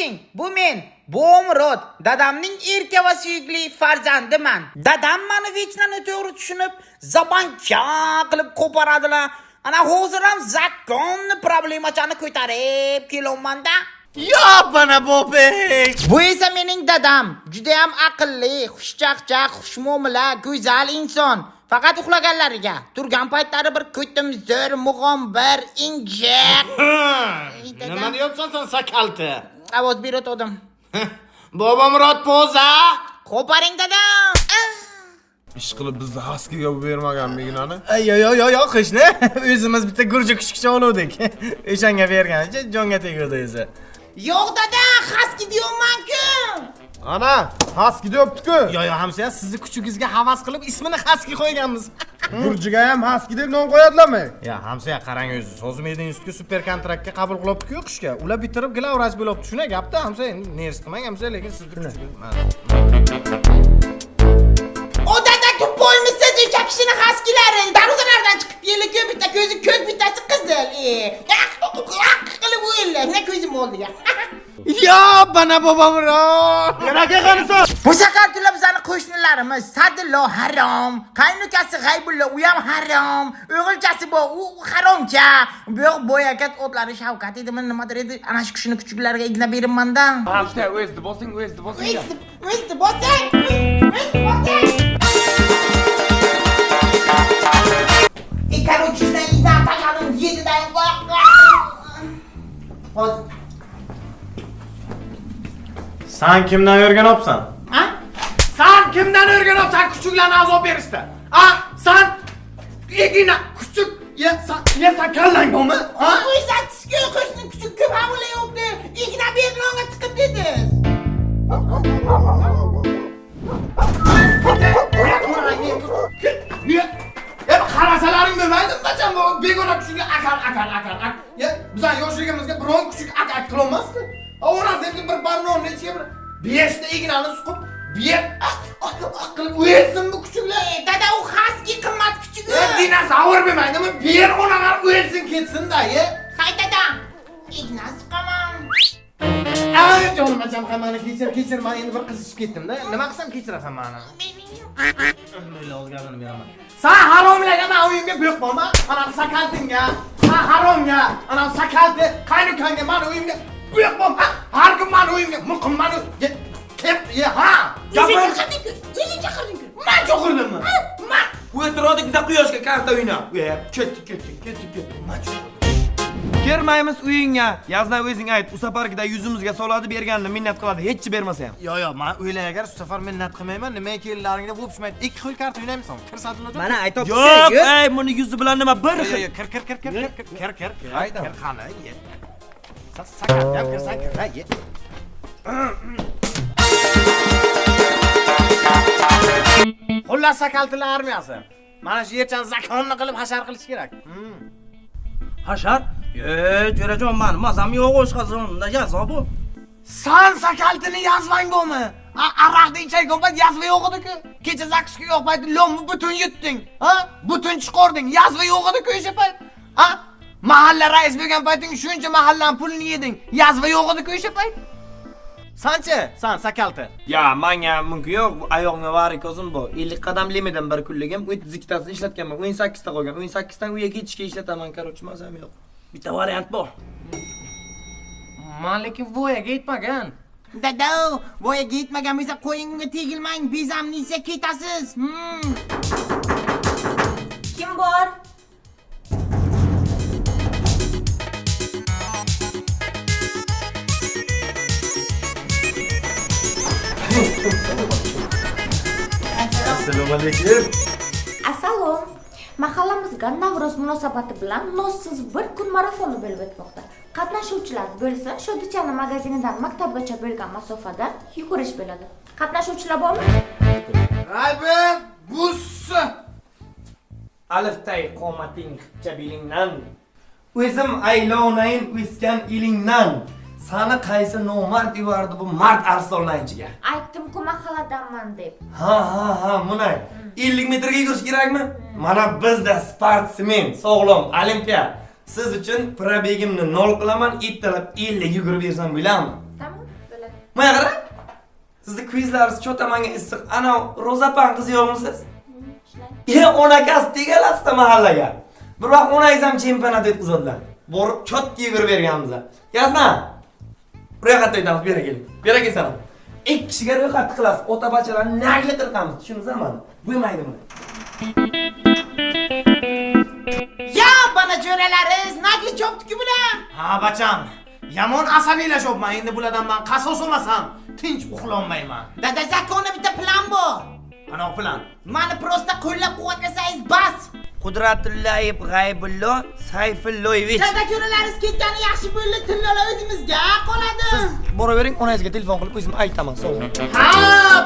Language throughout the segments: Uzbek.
Tanishing, bu men, Bo'murod, dadamning erka va suyukli farzandiman. Dadam meni vechna noto'g'ri tushunib, zabanka qilib qo'paradilar. Ana hozir ham zakonni problemachani ko'tarib kelyapman-da. Yopana bobek. Bu esa mening dadam, juda ham aqlli, xushchaqchaq, xushmuomala, go'zal inson. Faqat uxlaganlariga, turgan paytlari bir ko'tim zo'r, mug'ombir, injiq. Nima deyapsan sen sakalti? Ovoz berayotgandim. Bobomurod poza. Qo'paring dadam. Ish qilib bizni Haskiga bermagan ignani. Ay yo yo yo yo qo'shni. O'zimiz bitta gurji kuchukcha oluvdik. O'shanga bergan, jonga teguvdi o'zi. Yo'q dada, Husky deyapman-ku. Ana, Husky deyapti-ku. Yo yo hamsoya, sizni kuchugingizga havas qilib ismini Husky qo'yganmiz. Gurjiga ham Husky deb nom qo'yadilarmi? Ya hamsoya qarang o'zi, Sozimedin institutga super kontraktga qabul qilibdi-ku o'qishga. Ular bitirib glavvrach bo'libdi. Shuna gapda hamsoya, endi ners qilmang hamsoya, lekin sizni kuchugingiz. O dada tupoymisiz o'sha kishini Huskylari darvozalardan chiqib keldi-ku, bitta ko'zi ko'k, bittasi qizil. Qilib o'yinlar, ne ko'zim oldiga. Yo bana bobomurod. Aka qanisan? Bu sakartular bizani qo'shnilarimiz. Sadillo harom, qaynukasi G'aybulla u ham harom, o'g'ilchasi bu u haromcha. Bu yoq boyakat otlari Shavkat edimi nimadir edi. Ana shu kishini kuchuklariga igna beribman-da. Hamsoya o'zdi bosing, o'zdi bosing. O'zdi bosing, o'zdi bosing. Короче, shundan igna tashladim, yedidan. Hozir. San kimdan o'rganibsan? Ha? San kimdan o'rganibsan kuchuklarni azob berishda? A, san igna kuchuk ya san ya san kallang bormi? Ha? O'ysatishga qo'shni kuchuk ko'p havlayapti. Igna berlonga tiqib dedingiz. Ya qarasalaring bo'lmaydimi bacham bu begona kuchukka akar akar akar ak. Ya bizlar yoshligimizga biron kuchuk ak ak qilolmasdi. Onasi endi bir barnonni ichiga bir 5 ta ignani suqib, ber ak ak ak qilib o'lsin bu kuchuklar. Dada u Husky qimmat kuchugi. Ya dinozavr bo'lmaydimi? Ber onalar o'lsin ketsin-da, ya. Hay dada. Igna suqaman. Ay jonim bacham, mani kechir, kechir, men endi bir qizishib ketdim-da. Nima qilsam kechirasan mani? Böyle o'zgarganini beraman. San haromlarga men uyimga bo'q bo'lma. Ana sakaltingga, san haromga, ana sakalti qaynukanga men uyimga bo'q bo'lma. Har kun men uyimga muqim mani kel, ye ha. O'zing chaqirding-ku. O'zing chaqirding-ku. Men chaqirdimmi? Man O'tirdik biza quyoshga karta o'ynab. Ketdik, ketdik, ketdik, ketdik. Men chaqirdим. Kirmaymiz uyingga. Yazna o'zing ayt, u safargida yuzimizga soladi, berganini minnat qiladi, hech bermasa ham. Yo yo, men o'ylay agar shu safar minnat qilmayman, nimaga kelinlaringda bo'pishmaydi. Ikki xil karta o'ynaymisan. Kirsadlar. Mana aytib Yo'q, ey, buni yuzi bilan nima bir xil. Kir kir kir kir kir kir kir kir. Kir qani, ye. Sakat ham kirsan kir, ye. Xullas sakaltilar armiyasi. Mana shu yerchan zakonni qilib hashar qilish kerak. Hashar? Jo'rajon, mani mazam yo'q o'shqazonda yazva bu. San sakaltini yazvang bo'mi? Aroqni ichayotgan payt yazva yo'q edi-ku. Kecha zakuska yo'q payti lomni butun yutding, ha? Butun chiqarding, yazva yo'q edi-ku o'sha payt. Ha? Mahalla rais bo'lgan payting shuncha mahallaning pulini yeding, yazva yo'q edi-ku o'sha payt. Sanchi, san sakalti. Ya, menga mumkin yo'q, bu oyog'imga varikozim bor. 50 qadam limitim bir kunligim, 32 tasini ishlatganman, 18 ta qolgan. 18 tan uyga ketishga ishlataman, короче, mazam yo'q. Bitta variant bor. Men lekin voyaga yetmagan. Dada, voyaga yetmagan bo'lsa qo'ying unga tegilmang, bezamni esa ketasiz. Kim bor? Assalomu alaykum. Assalom. Mahallamizga Navro'z munosabati bilan nozsiz bir kun marafoni bo'lib o'tmoqda. Qatnashuvchilar bo'lsa, Shodichani magazinidan maktabgacha bo'lgan masofada yugurish bo'ladi. Qatnashuvchilar bormi? G'aybi, bussi. Aliftay qomating xipcha belingdan. O'zim aylonayin o'sgan elingdan. Sani qaysi nomard yuvardi bu mard arslonlar ichiga? Aytdim-ku mahalladanman deb. Ha ha ha, munay. 50 metrga yugurish kerakmi? Mana bizda sportsmen, sog'lom, olimpiya. Siz uchun probegimni 0 qilaman, ertalab 50 yugurib bersam bo'ladimi? Tamam. Mana qara. Sizni kvizlaringiz cho'ta menga issiq. Ana Ro'zapan qizi yo'qmisiz? Onakas deganlar mahallaga. Bir vaqt onangiz ham chempionat o'tkazadilar. Borib chotga yugurib berganmiz. Yazna. Ro'yxatda o'tamiz, bera keling. Bera kelsan. 2 kishiga ro'yxat qilasiz. Ota bachalarni nagli qirqamiz, tushundingizmi? Bo'lmaydi buni. Ya bana jo'ralaringiz nagli chopdi-ku bular. Ha bacham, yomon asabiylashyapman. Endi bulardan men qasos olmasam, tinch uxlolmayman. Dada zakoni bitta plan bor. Qanaqa plan? Mani prosta qo'llab-quvvatlasangiz bas. Qudratullayev G'aybullo Sayfulloyevich. Dada jo'ralaringiz ketgani yaxshi bo'ldi, tillolar o'zimizga qoladi. Siz boravering, onangizga telefon qilib o'zim aytaman, sog'. Ha,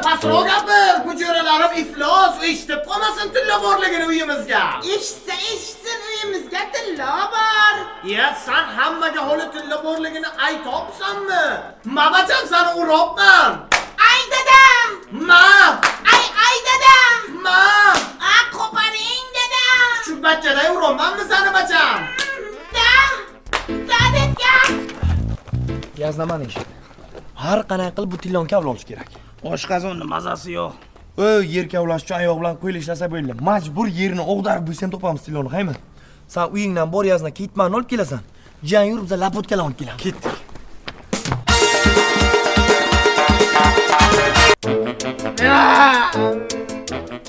pastroq gapir. Bu jo'ralarim iflos, eshitib qolmasin tilla borligini uyimizga. Eshitsa eshitsin, uyimizga tillo bor. Ya sen hammaga holi tilla borligini aytopsanmi? Ma bacham seni urobman. Ay dadam! Ma! Ay ay dadam! Ma! A qo'paring dadam! Shu bachaday urobmanmi seni bacham? Da! Da dedga! Yaznaman eshit. Har qanday qilib bu tilloni kavlash kerak. Oshqozonni mazasi yo'q. Ey, yer kavlash uchun oyoq bilan qo'yil ishlasa bo'ldi. Majbur yerni og'darib bo'lsa ham topamiz tilloni, haymi? Sen uyingdan bor yazna ketmanni olib kelasan. Jiyan yurib biz lapotkalarni olib kelamiz. Ketdik.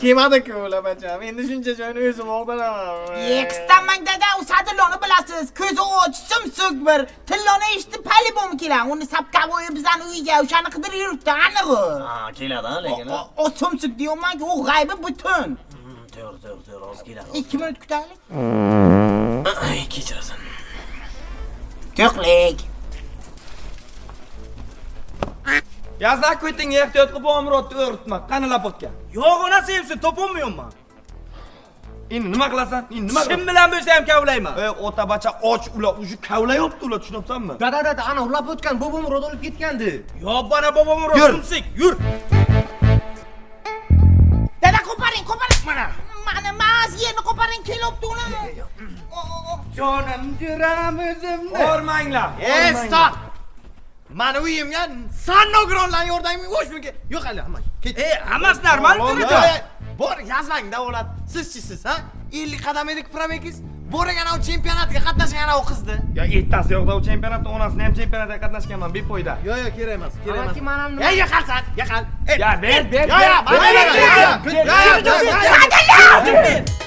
Kelmadi-ku ular bacham. Endi shuncha joyni o'zim og'daraman. Qistanmang dada, u Sadilloni bilasiz. Ko'zi och, sumsuk bir. Tilloni eshitib palibom keladi. Uni sapka bo'yi bizani uyiga o'shani qidirib yuribdi, aniq u. Ha, keladi lekin. O sumsuk deyapman-ki, u g'aybi butun. To'g'ri, to'g'ri, to'g'ri, hozir keladi. 2 minut kutaylik. Ay, kechirasan. To'qlik. Yazna ko'tingga ehtiyot qilib Bomurodni o'g'ritma. Qani lapotka? Yo'q, onasi yemsin, topolmayapman. Endi nima qilasan? Endi nima? Shim bilan bo'lsa ham kavlayman. Ey, ota bacha och ular, uju kavlayapti ular, tushunyapsanmi? Dada, dada, ana lapotkan Bobomurod olib ketgandi. Yo, bana Bobomurod sumsik, yur. Dada qo'paring, qo'paring. Mana. Mana mas yerni qo'paring, kelibdi ular. Jonim jo'ram o'zimni. Hormanglar. Ey, stop. Mani uyimga san nogironlarning yordaming o'shmiga. Yo'q hali, hamma. Ket. Ey, hammasi normal jo'rajon. Bor, yazmang davlat. Sizchisiz, ha? 50 qadam edik promekiz. Boragan u chempionatga qatnashgan u qizni. Ya ertasi yo'qda u chempionatda onasini ham chempionatga qatnashganman, befoyda. Yo'q, yo'q, kerak emas, kerak emas. Amaki manam Ya, yo'qolsan, yo'qol. Ya ber, ber. Yo, yo, Sadillo!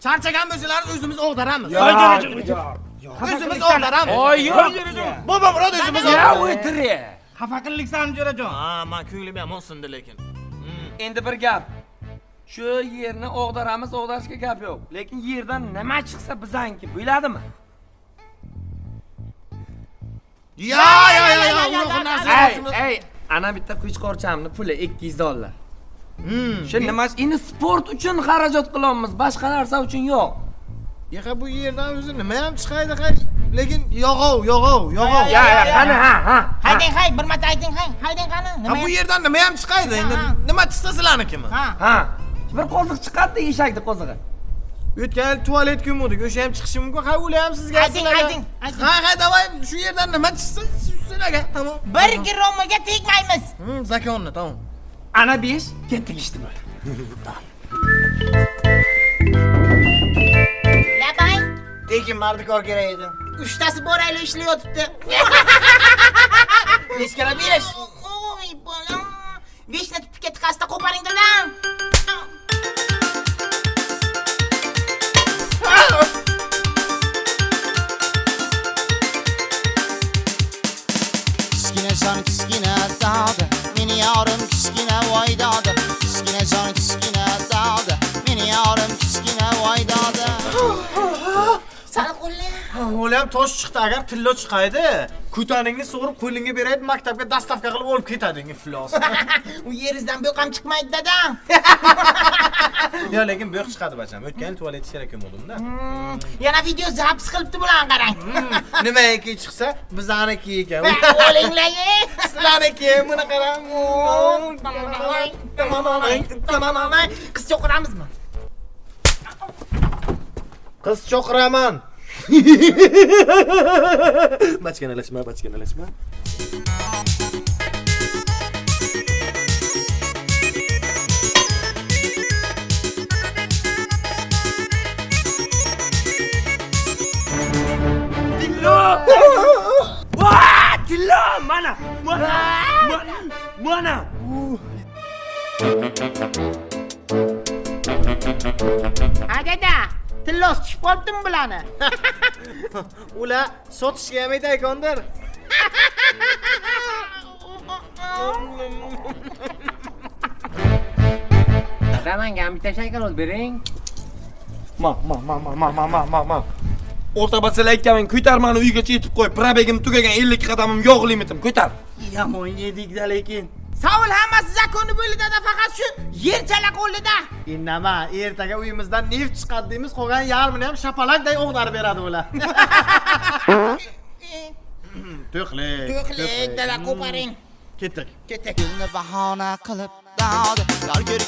Charchagan bo'lsalar o'zimiz og'daramiz. O'zimiz og'daramiz. Oy, yo'q jo'rajon. Bobomurod o'zimiz Ya og'daramiz. o'tir. Xafa qilliksan jo'rajon. Ha, men ko'nglim yomon sindi lekin. Endi bir gap. Shu yerni og'daramiz, og'darishga gap yo'q. Lekin yerdan nima chiqsa bizaniki, bo'ladimi? Ya, ya, ya, ya, unaqa narsa Ey, ey, ana bitta qo'chqorchamni puli $200. Shu nima endi sport uchun xarajat qilamiz, boshqa narsa uchun yo'q. Yaqa bu yerdan o'zi nima ham chiqaydi, hay, lekin yog'ov, yog'ov, yog'ov. Ya, ya, qani, ha, ha. Haydang, hay, bir marta ayting, hay. Haydang qani. Ha, bu yerdan nima ham chiqaydi? Endi nima chiqsa sizlarnikimi? Ha. Ha. Bir qoziq chiqadi, eshakni qozig'i. O'tgan yil tualet ko'mdik, o'sha ham chiqishi mumkin. Ha, ular ham sizga. Ayting, ayting, ayting. Ha, ha, davay, shu yerdan nima chiqsa sizlarga, tamom. 1 grammiga tegmaymiz. Zakonni, tamom. Ana 5, ketdik ishni bu. Labay, Tekin mardikor kerak edi. uchtasi borayli ishlayotibdi. 5 karra 5. Oy, bola. 5 ta tupga tiqasida qo'paring dadam. Kichkina jon kichkina dodi, meni yorim kichkina voy dodi. Kichkina jon kichkina dodi, meni yorim kichkina voy dodi. Sal qo'lli. O'li ham tosh chiqdi, agar tillo chiqaydi, Ko'taningni sug'urib qo'lingga beraydi, maktabga dastavka qilib olib ketading iflos. U yerizdan bo'q ham chiqmaydi dadam. Yo, lekin bo'q chiqadi bacham. O'tgan yil tualet kerak bo'ldim-da. Yana video zapis qilibdi bularni qarang. Nimaiki chiqsa, bizaniki ekan. O'linglar. Sizlarniki, buni qarang. Qiz cho'qiramizmi? Qiz cho'qiraman. Bachkanalashma, bachkanalashma. Tillo! Va, tillo! Mana! Mana! Mana! Mana! Ha dada, tillos tushib qolibdimi bularni? Ular sotishga ham aytaykondir. Manga bitta shokolad bering. Ma, ma, ma, ma, ma, ma, ma, ma, ma. O'rta basalar aytganman, ko'tar mani uygacha yetib qo'y. Probegim tugagan 52 qadamim yo'q limitim, ko'tar. Yomon yedik-da lekin. Savol hammasi zakonni bo'ldi dada, faqat shu yer chala qo'lida. Indama, ertaga uyimizdan neft chiqadi deymiz, qolgan yarmini ham shapalakday o'g'darib beradi ular. To'qlik. To'qlik dada, qo'paring. Ketdik. Ketdik. Gulni bahona qilib dod, yor